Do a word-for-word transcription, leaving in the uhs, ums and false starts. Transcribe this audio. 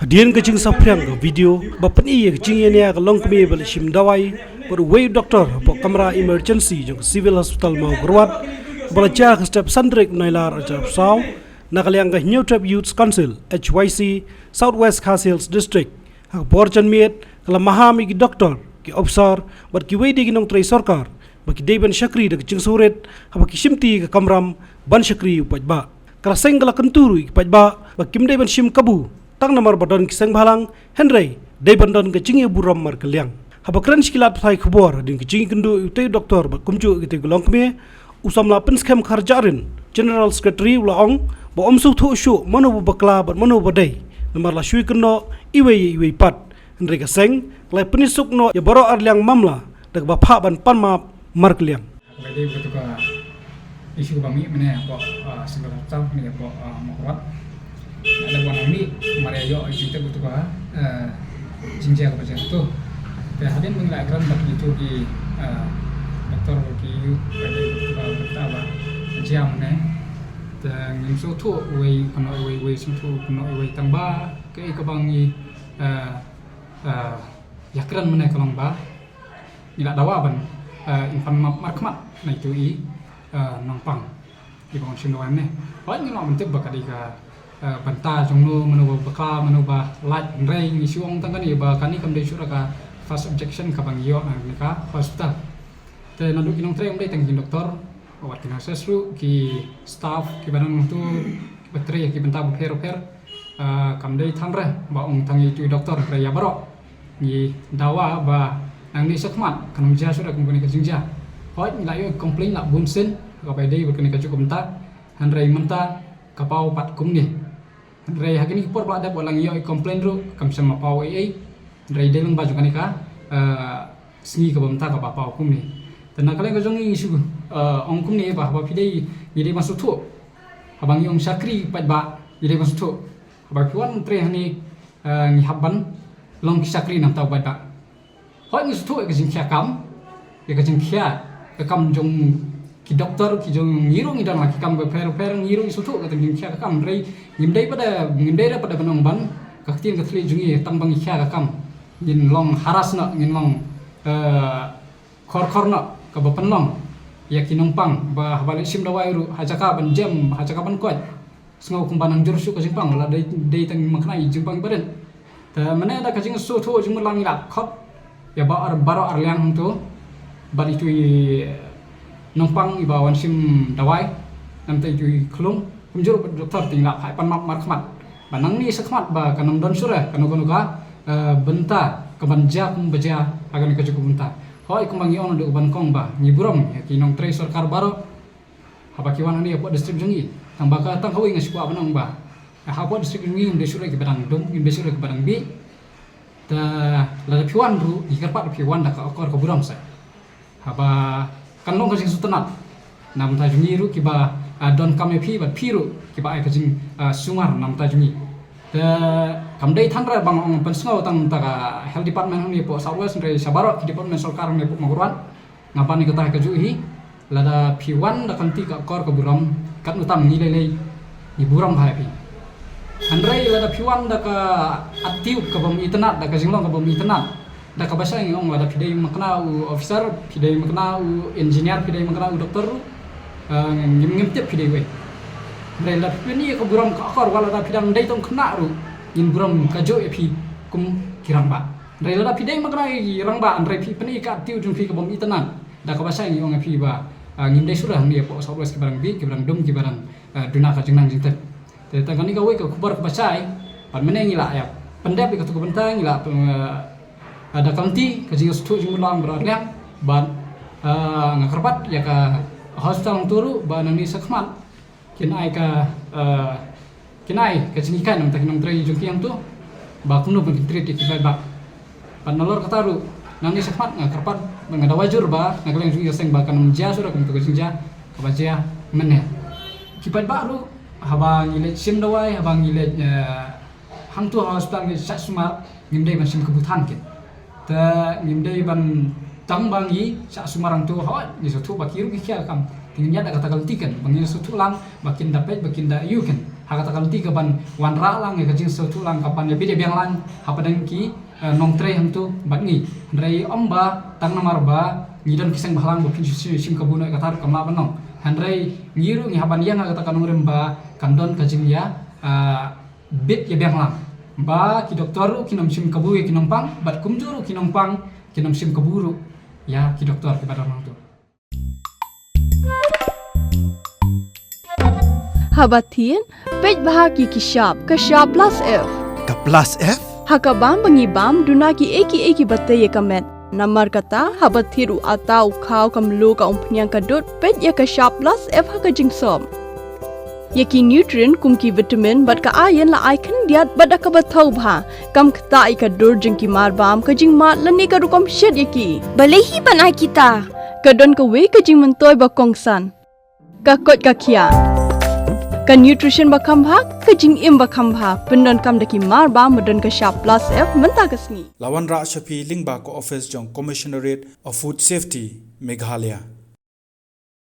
Hadien ka jingsaphriang ka video ba pyni ïa ka jingïania ka longkmie ba la shim dawai bad uwei u doktor hapoh kamra emergency jong ka Civil Hospital Mawkyrwat, ba la jia ha ka step san tarik Nailar arhajar arphew saw, na ka liang ka Hynñiewtrep Youth Council, H Y C, South West Khasi Hills District, ha ka por janmiet ka la maham ïa ki doktor, ki ophisar bad kiwei de ki nongtrei sorkar ba ki dei ban shakri da ka jingsngewrit haba ki shimti ïa ka kamram ban shakri ïa u paidbah. Ka la seng ka la kyntu ruh ïa ki paidbah ba kim dei ban shim kabu tang namar ba don ki seng bhalang, hynrei dei ban don ka jingïaburom markylliang. Haba kren sha ki lad pathai khubor hadien ka jingïakynduh ïa utei u doktor bad kumjuh ïa kitei ki longkmie, u samla Pynskhem Kharjahrin, General Secretary, u la ong ba ym sngewthuh shuh mano ba bakla bad mano ba dei, namar la shu ïakynnoh iwei ïa iwei pat. Hynrei ka seng ka la pynïasuk noh ïa baroh arliang mamla da kaba phah ban pan map markylliang. Ka dei katu ka issue kaba mih mynne hapoh, ah, Civil Hospital mynne hapoh, ah, Mawkyrwat. Lada wan mih mar ïa ïoh ïa katu ka, ah, jingjia kaba jia tu. Te hadien ba ngi la kren bad kitu ki, ah, doktor ki ïoh ka dei katu ka bynta ba jia mynne. Te ngim sngewthuh uwei kynnoh uwei, uwei sngewthuh kynnoh uwei tang ba kaei kaba ngi, ah, ah, ïakren mynne ka long ba ngi la dawa ban, eh, ïa pan map markhmat na itu i, eh, nongpang iba wan shim dawai mynne. Hooid ngi la ban tip ba ka dei ka, eh, bynta jong no, mano ba bakla, mano ba lait, hynrei ngi shu ong tang kane ba kane kam dei shuh ruh ka first objection kaba ngi ïoh na kane ka hospital. Te naduh ki nongtrei ym dei tang ki doktor, wat ki nurses ruh, ki staff kiba nang nangtu kiba trei ki bynta bapher bapher. Ah, kam dei than re ba ong tang ïa itu i doktor, hynrei ïa baroh ngi dawa ba nangne shakhmat kan ym jia shuh da kum kane ka jingjia. Hooid ngi la ïoh complain la bun sien kaba dei bad kane kajuh ka bynta, hynrei mynta ka paw pat kumne. Hynrei ha kine ki por ba la dep wat la ngi ïoh complain ruh kam shym la paw ei ei. Hynrei dei lang ba jong kane ka, ah, sngi kaba mynta kaba paw kumne. Te na ka liang ka jong ngi ngi shu, ah, ong kumne ba haba phi dei, ngi dei ban sngewthuh. Haba ngi ong shakri paidbah ngi dei ban sngewthuh. Haba phi wan trei hangne, eh, ngi hap ban long ki shakri na bynta u paidbah. Hooid ngi sngewthuh ïa ka jingkhia kam, ïa ka jingkhia ka kam jong ki doktor, ki jong ngi ruh ngi don la ki kam bapher bapher, ngi ruh ngi sngewthuh ka jingkhia ka kam, hynrei ngim dei pat da, ngim dei pat da ban ong ban, ka ktien ka thylliej jong ngi tang ba ngi khia ka kam ngin long harass noh, ngin long, eh, khor khor noh kaba pynlong ïa ki nongpang ba haba leit shim dawai ruh ha jaka ban jem, ha jaka ban koit, sngew kumba nang jur shuh ka jingpang, la dei, dei tang makna ïa jingpang iba rit. Te mynne da ka jingsngewthuh jingmut lang ngi la khot ïa ba ar, baroh arliang hangto bad itu i nongpang iba wan shim dawai, namta itu i khlung, kumjuh ruh bad doktor, te ngi la phah pan map markhmat ba nangne shakhmat ba kan ym don shuh re kano kano ka, eh, bynta kaban jia kumba jia ha kane kajuh ka bynta. Hooid kumba ngi ong naduh kaba nyngkong ba ngi burom ïa ki nongtrei sorkar baroh. Haba ki wan hangne hapoh district jong ngi, tang ba ka tang kawei nga shu kwah ban ong ba hapoh district jong ngi ngim dei shuh re kiba dang dum, ngim dei shuh re kiba dang bih. Te lada phi wan ruh ngi kyrpad phi wan da ka akor ka burom seh. Haba kan long ka jingsngewtynnat na bynta jong ngi ruh kiba, ah, donkam ïa phi bad phi ruh kiba ai ka jing, ah, sumar na bynta jong ngi. Te kam dei than re ba nga ong pynsngew tang na bynta ka health department hangne hapoh South West, hynrei sha baroh ki department sorkar hangne hapoh Mawkyrwat. Nga ban ïa kata kajuh hi, lada phi wan da ka lynti ka akor ka burom, katno tam ngi lei lei ngi burom bha ïa phi. Hynrei lada phi wan da ka attitude kabym itynnad, da ka jinglong kabym itynnad, da kaba shai ngi ong lada phi dei makna u officer, phi dei makna u engineer, phi dei makna u doktor ruh, eh, ngim, ngim tip phi dei uei. Hynrei lada phi pyni ïa ka burom ka akor, wat lada phi dang dei tang khynnah ruh, ngin burom kajuh ïa phi kum ki rangbah. Hynrei lada phi dei makna i rangbah, hynrei phi pyni ka attitude jong phi kabym itynnad, da kaba shai ngi ong ïa phi ba, ah, ngim dei shuh re hangne hapoh South West kiba dang bih, kiba dang dum, kiba dang, ah, duna ka jingnang jingtip. Te tang kane kawei ka khubor kaba shai, bad mynne ngi la ïa pyndep ïa katu ka bynta, ngi la, ah, da ka lynti ka jingsngewthuh jingmut lang baroh arliang, bad, ah, nga kyrpad ïa ka hospital hangto ruh ba nangne shakhmat kin ai ka, eh, kin ai ka jinghikai na bynta ki nongtrei jong ki hangto ba kumno ban kin treat ïa ki paidbah. Bad nalor kata ruh nangne shakhmat nga kyrpad bad nga dawa jur ba na ka liang jong ngi ka seng ba kan ym jia shuh re kum katu ka jingjia kaba jia mynne. Ki paidbah ruh haba ngi leit shim dawai, haba ngi leit, eh, hangto ha hospital ngi shah sumar, ngim dei ban shim kabu than kin. Te ngim dei ban, tang ba ngi shah sumar hangto, hooid ngi sngewthuh ba ki ruh ki khia ka kam. Ngin ïaid da kata ka lynti kan, ba ngin sngewthuh lang ba kin da peit, ba kin da ïoh kan. Ha kata ka lynti ka ban wanrah lang ïa ka jingsngewthuh lang, ka ban ïa bit ïa biang lang hapdeng ki, eh, nongtrei hangto bad ngi. Hynrei ym ba tang namar ba ngi don ki seng bhalang ba phin shim, shim kabu noh, kata ruh kam lah ban long. Hynrei ngi ruh ngi hap ban ïeng ha kata ka nongrim ba kan don ka jingïa, ah, bit ïa biang lang. Ba ki doktor ruh kin ym shim kabu ïa ki nongpang, bad kumjuh ruh ki nongpang kin ym shim kabu ruh ïa ki doktor kiba don hangto. Haba thied, peit bha ïa ki shap, ka shap plus F. Ka plus F? Ha ka bam ba ngi bam, duna kiei kiei kiba tei ïa ka met. Namar kata, haba thied u atta, u khaw, ka mluh, ka umphniang, ka dud, peit ïa ka shap plus F ha ka jingsop. Ïa ki nutrient kum ki vitamin bad ka iron la ai khyndiat bad da kaba thaw bha. Kam ktah ïa ka dur jong ki marbam, ka jingmad lane ka rukom shet ïa ki. Balei hi ban ai kita? Ka don kawei ka jingmyntoi ba kongsan. Ka koit ka khiah. Ka nutrition ba kham bha, ka jingim ba kham bha. Pyndonkam da ki marbam ba don ka shap plus F mynta ka sngi. La wanrah sha phi lyngba ka office jong Commissionerate of Food Safety, Meghalaya.